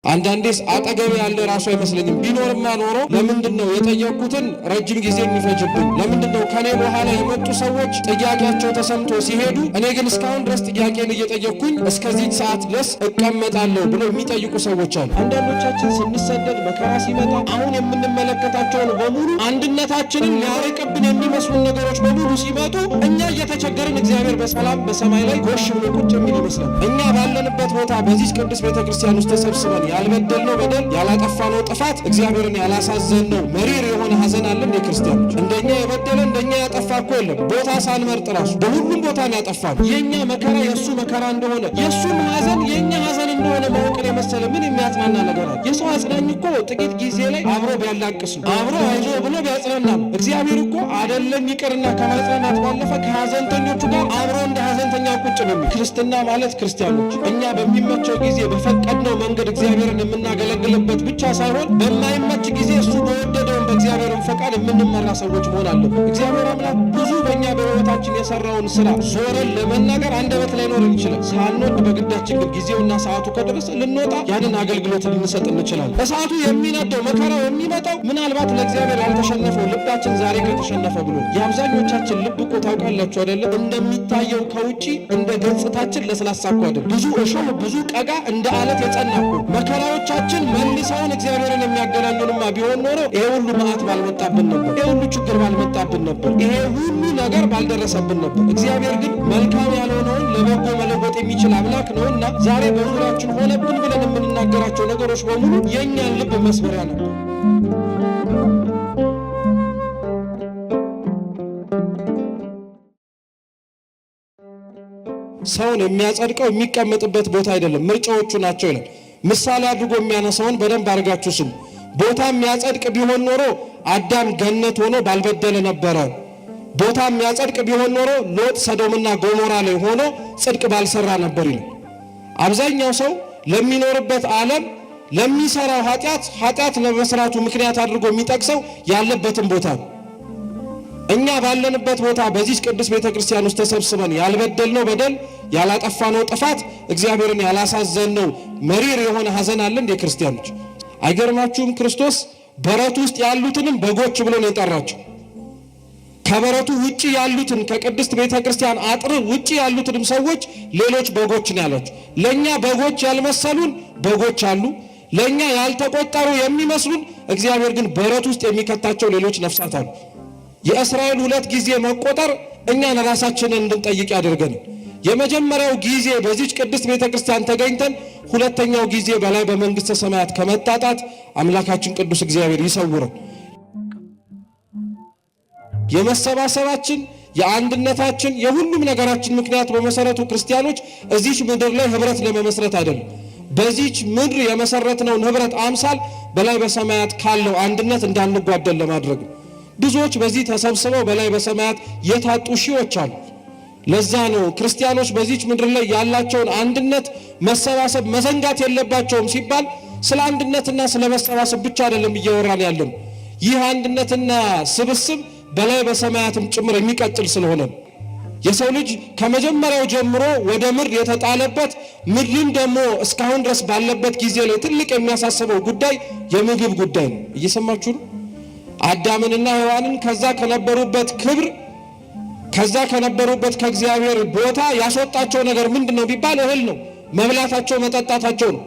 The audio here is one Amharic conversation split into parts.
አንዳንዴስ አጠገቤ ያለ ራሱ አይመስለኝም። ቢኖርማ ኖሮ ለምንድን ነው የጠየቅኩትን ረጅም ጊዜ የሚፈጅብኝ? ለምንድን ነው ከኔ በኋላ የመጡ ሰዎች ጥያቄያቸው ተሰምቶ ሲሄዱ እኔ ግን እስካሁን ድረስ ጥያቄን እየጠየቅኩኝ እስከዚህ ሰዓት ድረስ እቀመጣለሁ ብለው የሚጠይቁ ሰዎች አሉ። አንዳንዶቻችን ስንሰደድ መከራ ሲመጣ አሁን የምንመለከታቸውን በሙሉ አንድነታችንን ሊያርቅብን የሚመስሉን ነገሮች በሙሉ ሲመጡ እኛ እየተቸገርን እግዚአብሔር በሰላም በሰማይ ላይ ጎሽ ብሎ ቁጭ የሚል ይመስላል። እኛ ባለንበት ቦታ በዚህ ቅዱስ ቤተክርስቲያን ውስጥ ተሰብስበን ያልበደልነው በደል፣ ያላጠፋነው ጥፋት፣ እግዚአብሔርን ያላሳዘንነው መሪር የሆነ ሐዘን አለን። የክርስቲያኖች እንደኛ የበደለ እንደኛ ያጠፋ እኮ የለም። ቦታ ሳንመርጥ ራሱ በሁሉም ቦታ ነው ያጠፋነው። የኛ መከራ የእሱ መከራ እንደሆነ፣ የእሱም ሐዘን የእኛ ሐዘን እንደሆነ ማወቅን የመሰለ ምን የሚያጽናና ነገር አለ? የሰው አጽናኝ እኮ ጥቂት ጊዜ ላይ አብሮ ቢያላቅስ ነው፣ አብሮ አይዞ ብሎ ቢያጽናና ነው። እግዚአብሔር እኮ አደለም ይቅርና ከማጽናናት ባለፈ ከሐዘንተኞቹ ጋር አብሮ እንደ ሐዘንተኛ ቁጭ ነው። ክርስትና ማለት ክርስቲያኖች እኛ በሚመቸው ጊዜ በፈቀድነው መንገድ እግዚአብሔርን የምናገለግልበት ብቻ ሳይሆን በማይመች ጊዜ እሱ በወደደውን በእግዚአብሔርን ፈቃድ የምንመራ ሰዎች መሆን አለብን። እግዚአብሔር አምላክ ብዙ በእኛ በሕይወታችን የሰራውን ስራ ዞረን ለመናገር አንደበት ላይኖረን ይችላል። ሳንወድ በግዳችን ግን ጊዜውና ሰዓቱ ከደረሰ ልንወጣ ያንን አገልግሎት ልንሰጥ እንችላለን። እሳቱ የሚነደው መከራው የሚመጣው ምናልባት ለእግዚአብሔር ያልተሸነፈው ልባችን ዛሬ ከተሸነፈ ብሎ። የአብዛኞቻችን ልብ እኮ ታውቃላችሁ አይደለም? እንደሚታየው ከውጪ እንደ ገጽታችን ለስላሳ እኮ አይደለም። ብዙ እሾህ ብዙ ቀጋ እንደ አለት የጸና እኮ። መከራዎቻችን መልሰውን እግዚአብሔርን የሚያገናኙንማ ቢሆን ኖሮ ይሄ ሁሉ መዓት ባልመጣብን ነበር። ይሄ ሁሉ ችግር ባልመጣብን ነበር። ይሄ ሁሉ ነገር ባልደረሰብን ነበር። እግዚአብሔር ግን መልካም ያልሆነውን ለበጎ መለወጥ የሚችል አምላክ ነውና ዛሬ በዙሪያችን ሆነብን ብለን የምንናገራቸው ነገሮች በሙሉ የእኛን ልብ መስበሪያ ነበር። ሰውን የሚያጸድቀው የሚቀመጥበት ቦታ አይደለም፣ ምርጫዎቹ ናቸው ይላል። ምሳሌ አድርጎ የሚያነሳውን በደንብ አድርጋችሁ ስሙ። ቦታ የሚያጸድቅ ቢሆን ኖሮ አዳም ገነት ሆኖ ባልበደለ ነበረ። ቦታ የሚያጸድቅ ቢሆን ኖሮ ሎጥ ሰዶምና ጎሞራ ላይ ሆኖ ጽድቅ ባልሰራ ነበር ይላል። አብዛኛው ሰው ለሚኖርበት ዓለም ለሚሰራው ኃጢአት ኃጢአት ለመስራቱ ምክንያት አድርጎ የሚጠቅሰው ያለበትን ቦታ ነው። እኛ ባለንበት ቦታ በዚህ ቅዱስ ቤተክርስቲያን ውስጥ ተሰብስበን ያልበደልነው በደል፣ ያላጠፋነው ጥፋት፣ እግዚአብሔርን ያላሳዘንነው መሪር የሆነ ሐዘን አለ እንዴ ክርስቲያኖች? አይገርማችሁም? ክርስቶስ በረት ውስጥ ያሉትንም በጎች ብሎ ነው የጠራቸው። ከበረቱ ውጪ ያሉትን፣ ከቅድስት ቤተክርስቲያን አጥር ውጪ ያሉትንም ሰዎች ሌሎች በጎች ነው ያላቸው። ለኛ በጎች ያልመሰሉን በጎች አሉ። ለኛ ያልተቆጠሩ የሚመስሉን፣ እግዚአብሔር ግን በረት ውስጥ የሚከታቸው ሌሎች ነፍሳት አሉ። የእስራኤል ሁለት ጊዜ መቆጠር እኛን ራሳችንን እንድንጠይቅ ያደርገናል። የመጀመሪያው ጊዜ በዚች ቅድስት ቤተክርስቲያን ተገኝተን ሁለተኛው ጊዜ በላይ በመንግሥተ ሰማያት ከመጣጣት አምላካችን ቅዱስ እግዚአብሔር ይሰውረን። የመሰባሰባችን፣ የአንድነታችን፣ የሁሉም ነገራችን ምክንያት በመሰረቱ ክርስቲያኖች እዚች ምድር ላይ ህብረት ለመመስረት አይደለም። በዚች ምድር የመሰረትነውን ህብረት አምሳል በላይ በሰማያት ካለው አንድነት እንዳንጓደል ለማድረግ ነው። ብዙዎች በዚህ ተሰብስበው በላይ በሰማያት የታጡ ሺዎች አሉ። ለዛ ነው ክርስቲያኖች በዚች ምድር ላይ ያላቸውን አንድነት መሰባሰብ መዘንጋት የለባቸውም ሲባል ስለ አንድነትና ስለ መሰባሰብ ብቻ አይደለም እያወራን ያለን። ይህ አንድነትና ስብስብ በላይ በሰማያትም ጭምር የሚቀጥል ስለሆነ ነው። የሰው ልጅ ከመጀመሪያው ጀምሮ ወደ ምድር የተጣለበት፣ ምድርን ደግሞ እስካሁን ድረስ ባለበት ጊዜ ላይ ትልቅ የሚያሳስበው ጉዳይ የምግብ ጉዳይ ነው። እየሰማችሁ ነው። አዳምንና ሔዋንን ከዛ ከነበሩበት ክብር፣ ከዛ ከነበሩበት ከእግዚአብሔር ቦታ ያስወጣቸው ነገር ምንድን ነው ቢባል እህል ነው። መብላታቸው መጠጣታቸው ነው።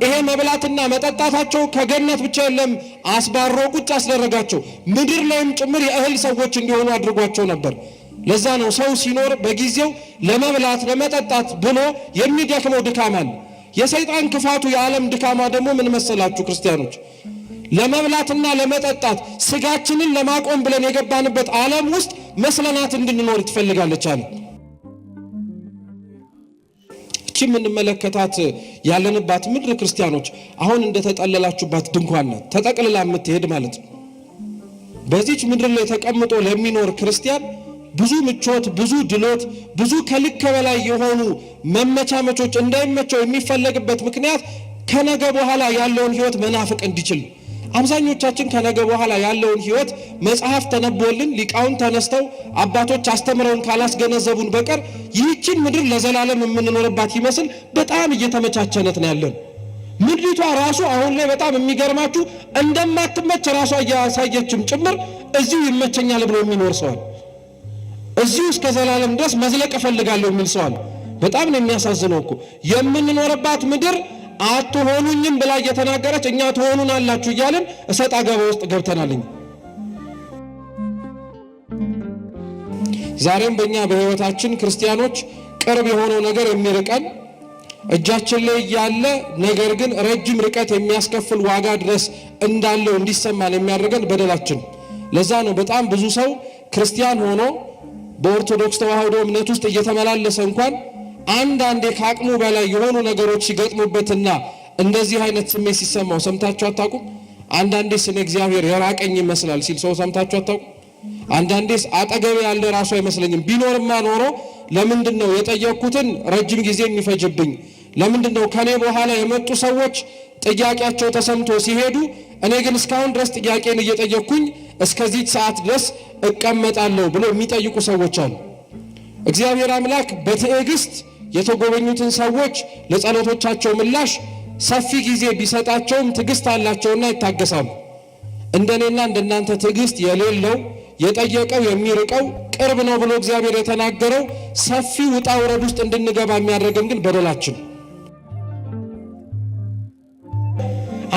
ይሄ መብላትና መጠጣታቸው ከገነት ብቻ የለም አስባሮ ቁጭ አስደረጋቸው፣ ምድር ላይም ጭምር የእህል ሰዎች እንዲሆኑ አድርጓቸው ነበር። ለዛ ነው ሰው ሲኖር በጊዜው ለመብላት ለመጠጣት ብሎ የሚደክመው ድካም አለ። የሰይጣን ክፋቱ፣ የዓለም ድካማ ደግሞ ምን መሰላችሁ ክርስቲያኖች? ለመብላትና ለመጠጣት ስጋችንን ለማቆም ብለን የገባንበት ዓለም ውስጥ መስለናት እንድንኖር ትፈልጋለች አለ። እቺ የምንመለከታት ያለንባት ምድር ክርስቲያኖች አሁን እንደተጠለላችሁባት ድንኳን ናት። ተጠቅልላ የምትሄድ ማለት ነው። በዚች ምድር ላይ ተቀምጦ ለሚኖር ክርስቲያን ብዙ ምቾት፣ ብዙ ድሎት፣ ብዙ ከልክ በላይ የሆኑ መመቻመቾች እንዳይመቸው የሚፈለግበት ምክንያት ከነገ በኋላ ያለውን ሕይወት መናፍቅ እንዲችል። አብዛኞቻችን ከነገ በኋላ ያለውን ሕይወት መጽሐፍ ተነቦልን፣ ሊቃውን ተነስተው አባቶች አስተምረውን ካላስገነዘቡን በቀር ይህችን ምድር ለዘላለም የምንኖርባት ይመስል በጣም እየተመቻቸነት ነው ያለን። ምድሪቷ ራሱ አሁን ላይ በጣም የሚገርማችሁ እንደማትመች ራሷ እያሳየችም ጭምር እዚሁ ይመቸኛል ብሎ የሚኖር ሰዋል። እዚሁ እስከ ዘላለም ድረስ መዝለቅ እፈልጋለሁ የሚል ሰዋል። በጣም ነው የሚያሳዝነው እኮ የምንኖርባት ምድር አትሆኑኝም ብላ እየተናገረች እኛ ትሆኑናላችሁ እያልን እሰጥ አገባ ውስጥ ገብተናልኝ። ዛሬም በእኛ በሕይወታችን ክርስቲያኖች ቅርብ የሆነው ነገር የሚርቀን እጃችን ላይ ያለ ነገር ግን ረጅም ርቀት የሚያስከፍል ዋጋ ድረስ እንዳለው እንዲሰማን የሚያደርገን በደላችን። ለዛ ነው በጣም ብዙ ሰው ክርስቲያን ሆኖ በኦርቶዶክስ ተዋሕዶ እምነት ውስጥ እየተመላለሰ እንኳን አንዳንዴ ከአቅሙ በላይ የሆኑ ነገሮች ሲገጥሙበትና እንደዚህ አይነት ስሜት ሲሰማው ሰምታችሁ አታውቁም? አንዳንዴስ እኔ እግዚአብሔር የራቀኝ ይመስላል ሲል ሰው ሰምታችሁ አታውቁም? አንዳንዴስ አጠገቤ ያለ ራሱ አይመስለኝም። ቢኖርማ ኖሮ ለምንድን ነው የጠየቅኩትን ረጅም ጊዜ የሚፈጅብኝ? ለምንድን ነው ከኔ በኋላ የመጡ ሰዎች ጥያቄያቸው ተሰምቶ ሲሄዱ፣ እኔ ግን እስካሁን ድረስ ጥያቄን እየጠየቅኩኝ እስከዚህ ሰዓት ድረስ እቀመጣለሁ ብሎ የሚጠይቁ ሰዎች አሉ። እግዚአብሔር አምላክ በትዕግስት የተጎበኙትን ሰዎች ለጸሎቶቻቸው ምላሽ ሰፊ ጊዜ ቢሰጣቸውም ትዕግስት አላቸውና ይታገሳሉ። እንደኔና እንደናንተ ትዕግስት የሌለው የጠየቀው የሚርቀው ቅርብ ነው ብሎ እግዚአብሔር የተናገረው ሰፊ ውጣ ውረድ ውስጥ እንድንገባ የሚያደርገን ግን በደላችን።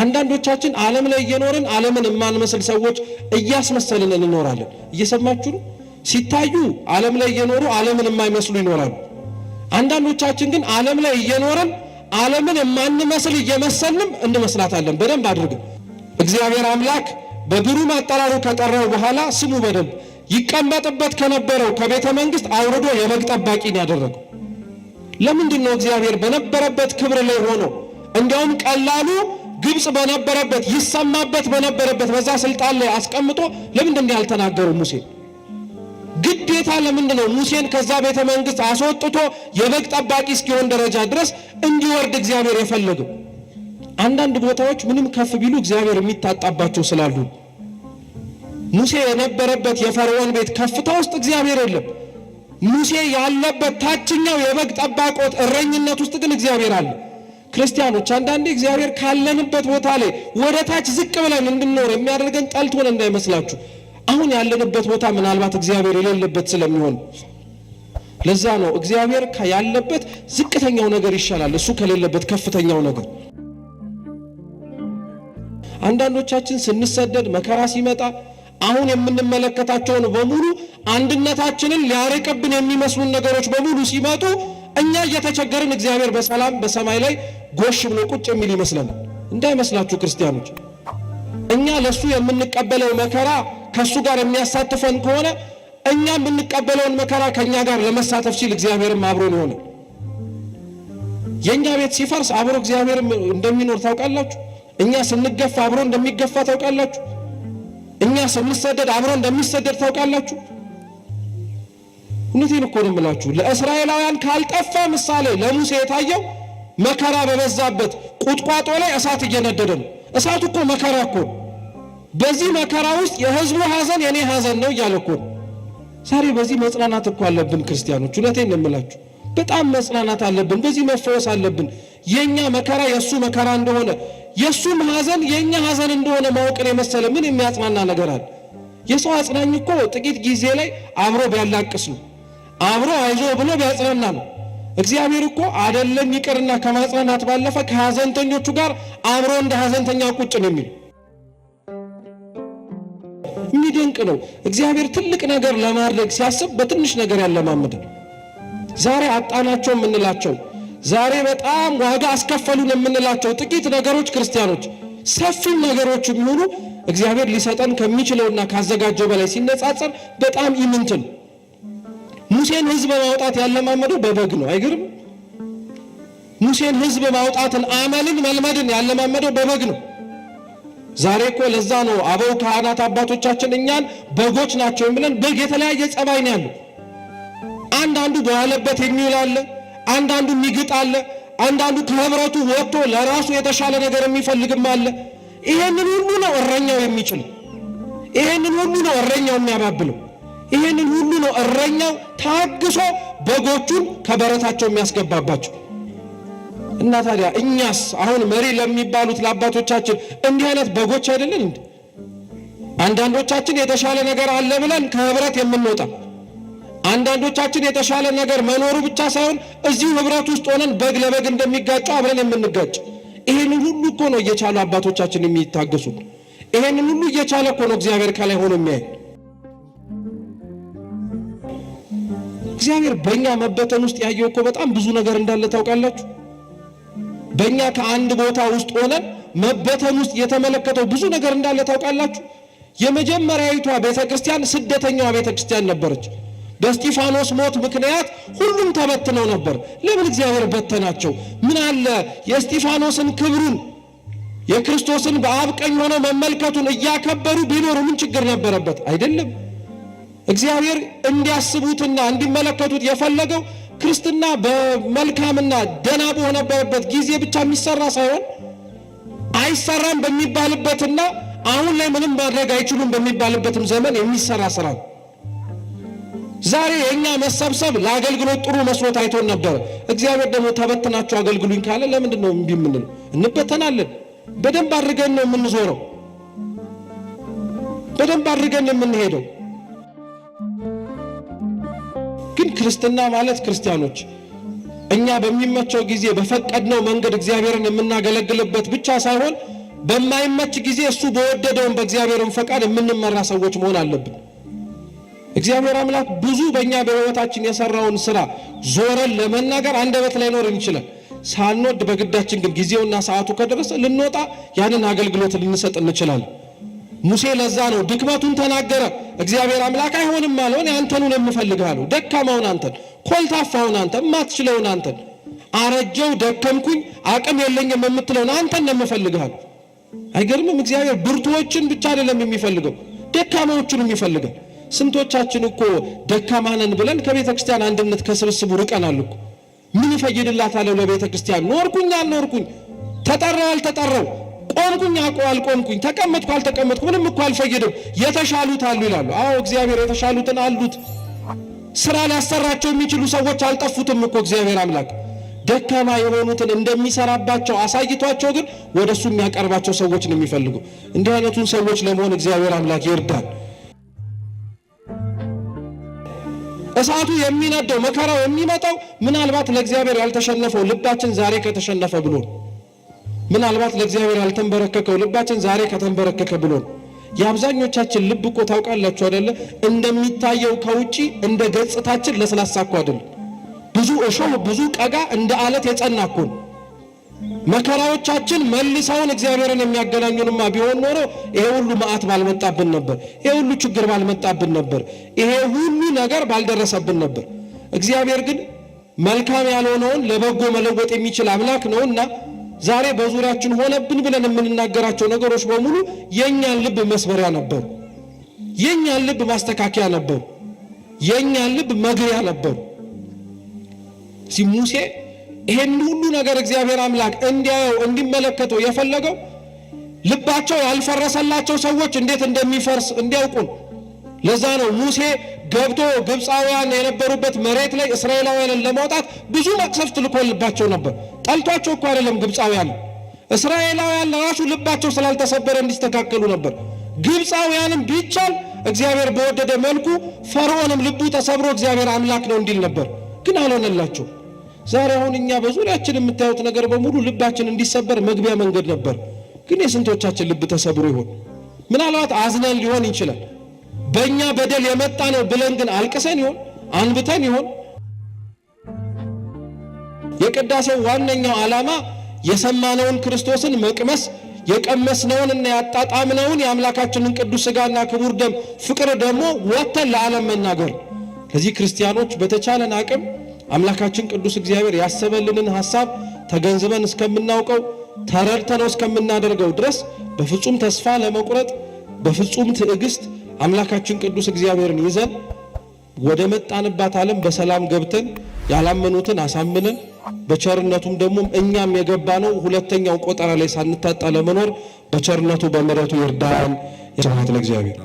አንዳንዶቻችን ዓለም ላይ እየኖርን ዓለምን የማንመስል ሰዎች እያስመሰልን እንኖራለን። እየሰማችሁ ነው። ሲታዩ ዓለም ላይ እየኖሩ ዓለምን የማይመስሉ ይኖራሉ። አንዳንዶቻችን ግን ዓለም ላይ እየኖርን ዓለምን የማንመስል እየመሰልንም እንመስላታለን። በደንብ አድርገን እግዚአብሔር አምላክ በግሩም አጠራሩ ከጠራው በኋላ ስሙ በደንብ ይቀመጥበት ከነበረው ከቤተ መንግስት አውርዶ የበግ ጠባቂን ያደረገው ለምንድን ነው? እግዚአብሔር በነበረበት ክብር ላይ ሆኖ እንዲያውም ቀላሉ ግብፅ በነበረበት ይሰማበት በነበረበት በዛ ስልጣን ላይ አስቀምጦ ለምንድን ነው ያልተናገረው ሙሴን? ግዴታ ለምንድን ነው ሙሴን ከዛ ቤተ መንግስት አስወጥቶ የበግ ጠባቂ እስኪሆን ደረጃ ድረስ እንዲወርድ እግዚአብሔር የፈለገው? አንዳንድ ቦታዎች ምንም ከፍ ቢሉ እግዚአብሔር የሚታጣባቸው ስላሉ ሙሴ የነበረበት የፈርዖን ቤት ከፍታ ውስጥ እግዚአብሔር የለም። ሙሴ ያለበት ታችኛው የበግ ጠባቆት እረኝነት ውስጥ ግን እግዚአብሔር አለ። ክርስቲያኖች አንዳንዴ እግዚአብሔር ካለንበት ቦታ ላይ ወደ ታች ዝቅ ብለን እንድንኖር የሚያደርገን ጠልቶን እንዳይመስላችሁ። አሁን ያለንበት ቦታ ምናልባት እግዚአብሔር የሌለበት ስለሚሆን ለዛ ነው እግዚአብሔር ያለበት ዝቅተኛው ነገር ይሻላል፣ እሱ ከሌለበት ከፍተኛው ነገር። አንዳንዶቻችን ስንሰደድ መከራ ሲመጣ አሁን የምንመለከታቸውን በሙሉ አንድነታችንን ሊያርቅብን የሚመስሉን ነገሮች በሙሉ ሲመጡ እኛ እየተቸገርን እግዚአብሔር በሰላም በሰማይ ላይ ጎሽ ብሎ ቁጭ የሚል ይመስለናል። እንዳይመስላችሁ ክርስቲያኖች፣ እኛ ለሱ የምንቀበለው መከራ ከሱ ጋር የሚያሳትፈን ከሆነ እኛ የምንቀበለውን መከራ ከእኛ ጋር ለመሳተፍ ሲል እግዚአብሔርም አብሮን ይሆናል። የእኛ ቤት ሲፈርስ አብሮ እግዚአብሔር እንደሚኖር ታውቃላችሁ። እኛ ስንገፋ አብሮ እንደሚገፋ ታውቃላችሁ። እኛ ስንሰደድ አብሮ እንደሚሰደድ ታውቃላችሁ። እውነቴን እኮ ነው የምላችሁ። ለእስራኤላውያን ካልጠፋ ምሳሌ ለሙሴ የታየው መከራ በበዛበት ቁጥቋጦ ላይ እሳት እየነደደ ነው። እሳቱ እኮ መከራ እኮ ነው። በዚህ መከራ ውስጥ የህዝቡ ሐዘን የኔ ሐዘን ነው እያለ እኮ ነው። ዛሬ በዚህ መጽናናት እኮ አለብን ክርስቲያኖች። እውነቴን ነው የምላችሁ፣ በጣም መጽናናት አለብን። በዚህ መፈወስ አለብን። የኛ መከራ የእሱ መከራ እንደሆነ የእሱም ሐዘን የእኛ ሐዘን እንደሆነ ማወቅን የመሰለ ምን የሚያጽናና ነገር አለ? የሰው አጽናኝ እኮ ጥቂት ጊዜ ላይ አብሮ ቢያላቅስ ነው፣ አብሮ አይዞ ብሎ ቢያጽናና ነው። እግዚአብሔር እኮ አደለም ይቅርና ከማጽናናት ባለፈ ከሐዘንተኞቹ ጋር አብሮ እንደ ሐዘንተኛ ቁጭ ነው የሚል የሚደንቅ ነው። እግዚአብሔር ትልቅ ነገር ለማድረግ ሲያስብ በትንሽ ነገር ያለማምዳል። ዛሬ አጣናቸው የምንላቸው ዛሬ በጣም ዋጋ አስከፈሉን የምንላቸው ጥቂት ነገሮች ክርስቲያኖች ሰፊ ነገሮች የሚሆኑ እግዚአብሔር ሊሰጠን ከሚችለውና ካዘጋጀው በላይ ሲነጻጸር በጣም ኢምንት ነው። ሙሴን ሕዝብ ማውጣት ያለማመደው በበግ ነው። አይገርም? ሙሴን ሕዝብ ማውጣትን አመልን መልመድን ያለማመደው በበግ ነው። ዛሬ እኮ ለዛ ነው አበው ካህናት አባቶቻችን እኛን በጎች ናቸው ብለን በግ የተለያየ ጸባይ ነው ያለው። አንዳንዱ በዋለበት የሚውል አለ፣ አንዳንዱ የሚግጥ አለ፣ አንዳንዱ ከህብረቱ ወጥቶ ለራሱ የተሻለ ነገር የሚፈልግም አለ። ይሄንን ሁሉ ነው እረኛው የሚችል። ይሄንን ሁሉ ነው እረኛው የሚያባብለው። ይሄንን ሁሉ ነው እረኛው ታግሶ በጎቹን ከበረታቸው የሚያስገባባቸው። እና ታዲያ እኛስ አሁን መሪ ለሚባሉት ለአባቶቻችን እንዲህ አይነት በጎች አይደለን እንዴ? አንዳንዶቻችን የተሻለ ነገር አለ ብለን ከህብረት የምንወጣ፣ አንዳንዶቻችን የተሻለ ነገር መኖሩ ብቻ ሳይሆን እዚሁ ህብረት ውስጥ ሆነን በግ ለበግ እንደሚጋጩ አብረን የምንጋጭ። ይሄንን ሁሉ እኮ ነው እየቻሉ አባቶቻችን የሚታገሱት። ይሄንን ሁሉ እየቻለ እኮ ነው እግዚአብሔር ከላይ ሆኖ የሚያይ። እግዚአብሔር በእኛ መበተን ውስጥ ያየው እኮ በጣም ብዙ ነገር እንዳለ ታውቃላችሁ። በእኛ ከአንድ ቦታ ውስጥ ሆነን መበተን ውስጥ የተመለከተው ብዙ ነገር እንዳለ ታውቃላችሁ። የመጀመሪያዊቷ ቤተ ክርስቲያን ስደተኛዋ ቤተ ክርስቲያን ነበረች። በእስጢፋኖስ ሞት ምክንያት ሁሉም ተበትነው ነበር። ለምን እግዚአብሔር በተናቸው? ምን አለ የእስጢፋኖስን ክብሩን የክርስቶስን በአብ ቀኝ ሆኖ መመልከቱን እያከበሩ ቢኖሩ ምን ችግር ነበረበት? አይደለም። እግዚአብሔር እንዲያስቡትና እንዲመለከቱት የፈለገው ክርስትና በመልካምና ደና በሆነበበት ጊዜ ብቻ የሚሰራ ሳይሆን አይሰራም በሚባልበትና አሁን ላይ ምንም ማድረግ አይችሉም በሚባልበትም ዘመን የሚሰራ ስራ ነው። ዛሬ የእኛ መሰብሰብ ለአገልግሎት ጥሩ መስሎ ታይቶን ነበር። እግዚአብሔር ደግሞ ተበትናችሁ አገልግሉኝ ካለ ለምንድን ነው እምቢ የምንለው? እንበተናለን። በደንብ አድርገን ነው የምንዞረው። በደንብ አድርገን ነው የምንሄደው። ግን ክርስትና ማለት ክርስቲያኖች እኛ በሚመቸው ጊዜ በፈቀድነው መንገድ እግዚአብሔርን የምናገለግልበት ብቻ ሳይሆን በማይመች ጊዜ እሱ በወደደውን በእግዚአብሔርን ፈቃድ የምንመራ ሰዎች መሆን አለብን። እግዚአብሔር አምላክ ብዙ በእኛ በሕይወታችን የሰራውን ስራ ዞረን ለመናገር አንደበት ላይኖረን ይችላል። ሳንወድ በግዳችን ግን ጊዜውና ሰዓቱ ከደረሰ ልንወጣ ያንን አገልግሎት ልንሰጥ እንችላለን። ሙሴ ለዛ ነው ድክመቱን ተናገረ። እግዚአብሔር አምላክ አይሆንም አለው፣ እኔ አንተኑ ነው የምፈልግህ አለው። ደካማውን አንተን፣ ኮልታፋውን አንተን፣ የማትችለውን አንተን፣ አረጀው፣ ደከምኩኝ፣ አቅም የለኝም የምትለውን አንተን ነው የምፈልግህ አለው። አይገርምም? እግዚአብሔር ብርቱዎችን ብቻ አይደለም የሚፈልገው፣ ደካማዎቹንም ይፈልጋል። ስንቶቻችን እኮ ደካማ ነን ብለን ከቤተ ክርስቲያን አንድነት ከስብስቡ ርቀናል እኮ። ምን እፈይድላታለሁ ለቤተ ክርስቲያን? ኖርኩኝ አልኖርኩኝ፣ ተጠራው አልተጠራው፣ ቆምኩኝ አልቆምኩኝ፣ ተቀመጥኩ አልተቀመጥኩ፣ ምንም እኮ አልፈይድም። የተሻሉት አሉ ይላሉ። አዎ እግዚአብሔር የተሻሉትን አሉት። ስራ ሊያሰራቸው የሚችሉ ሰዎች አልጠፉትም እኮ እግዚአብሔር አምላክ ደካማ የሆኑትን እንደሚሰራባቸው አሳይቷቸው ግን ወደ እሱ የሚያቀርባቸው ሰዎች ነው የሚፈልጉ። እንዲህ አይነቱን ሰዎች ለመሆን እግዚአብሔር አምላክ ይርዳል። እሳቱ የሚነደው መከራው የሚመጣው ምናልባት ለእግዚአብሔር ያልተሸነፈው ልባችን ዛሬ ከተሸነፈ ብሎ፣ ምናልባት ለእግዚአብሔር ያልተንበረከከው ልባችን ዛሬ ከተንበረከከ ብሎ። የአብዛኞቻችን ልብ እኮ ታውቃላችሁ አይደለ? እንደሚታየው ከውጪ እንደ ገጽታችን ለስላሳ እኮ አይደለም። ብዙ እሾህ ብዙ ቀጋ እንደ አለት የጸና እኮ ነው። መከራዎቻችን መልሰውን እግዚአብሔርን የሚያገናኙንማ ቢሆን ኖሮ ይሄ ሁሉ መዓት ባልመጣብን ነበር፣ ይሄ ሁሉ ችግር ባልመጣብን ነበር፣ ይሄ ሁሉ ነገር ባልደረሰብን ነበር። እግዚአብሔር ግን መልካም ያልሆነውን ለበጎ መለወጥ የሚችል አምላክ ነውና ዛሬ በዙሪያችን ሆነብን ብለን የምንናገራቸው ነገሮች በሙሉ የእኛን ልብ መስበሪያ ነበሩ፣ የእኛን ልብ ማስተካከያ ነበሩ፣ የእኛን ልብ መግሪያ ነበሩ። ሙሴ ይሄን ሁሉ ነገር እግዚአብሔር አምላክ እንዲያየው እንዲመለከተው የፈለገው ልባቸው ያልፈረሰላቸው ሰዎች እንዴት እንደሚፈርስ እንዲያውቁን። ለዛ ነው ሙሴ ገብቶ ግብፃውያን የነበሩበት መሬት ላይ እስራኤላውያንን ለማውጣት ብዙ መቅሰፍት ልኮልባቸው ነበር። ጠልቷቸው እኮ አይደለም ግብፃውያን፣ እስራኤላውያን ለራሱ ልባቸው ስላልተሰበረ እንዲስተካከሉ ነበር። ግብፃውያንም ቢቻል እግዚአብሔር በወደደ መልኩ ፈርዖንም ልቡ ተሰብሮ እግዚአብሔር አምላክ ነው እንዲል ነበር። ግን አልሆነላቸው። ዛሬ አሁን እኛ በዙሪያችን የምታዩት ነገር በሙሉ ልባችን እንዲሰበር መግቢያ መንገድ ነበር። ግን የስንቶቻችን ልብ ተሰብሮ ይሆን? ምናልባት አዝነን ሊሆን ይችላል። በእኛ በደል የመጣ ነው ብለን ግን አልቅሰን ይሆን? አንብተን ይሆን? የቅዳሴው ዋነኛው ዓላማ የሰማነውን ክርስቶስን መቅመስ፣ የቀመስነውን እና ያጣጣምነውን የአምላካችንን ቅዱስ ሥጋና ክቡር ደም ፍቅር ደግሞ ወጥተን ለዓለም መናገር። ከዚህ ክርስቲያኖች በተቻለን አቅም አምላካችን ቅዱስ እግዚአብሔር ያሰበልንን ሐሳብ ተገንዝበን እስከምናውቀው ተረድተነው እስከምናደርገው ድረስ በፍጹም ተስፋ ለመቁረጥ በፍጹም ትዕግስት አምላካችን ቅዱስ እግዚአብሔርን ይዘን ወደ መጣንባት ዓለም በሰላም ገብተን ያላመኑትን አሳምነን በቸርነቱም ደግሞ እኛም የገባነው ሁለተኛው ቆጠራ ላይ ሳንታጣ ለመኖር በቸርነቱ በምሕረቱ ይርዳን። ስብሐት ለእግዚአብሔር።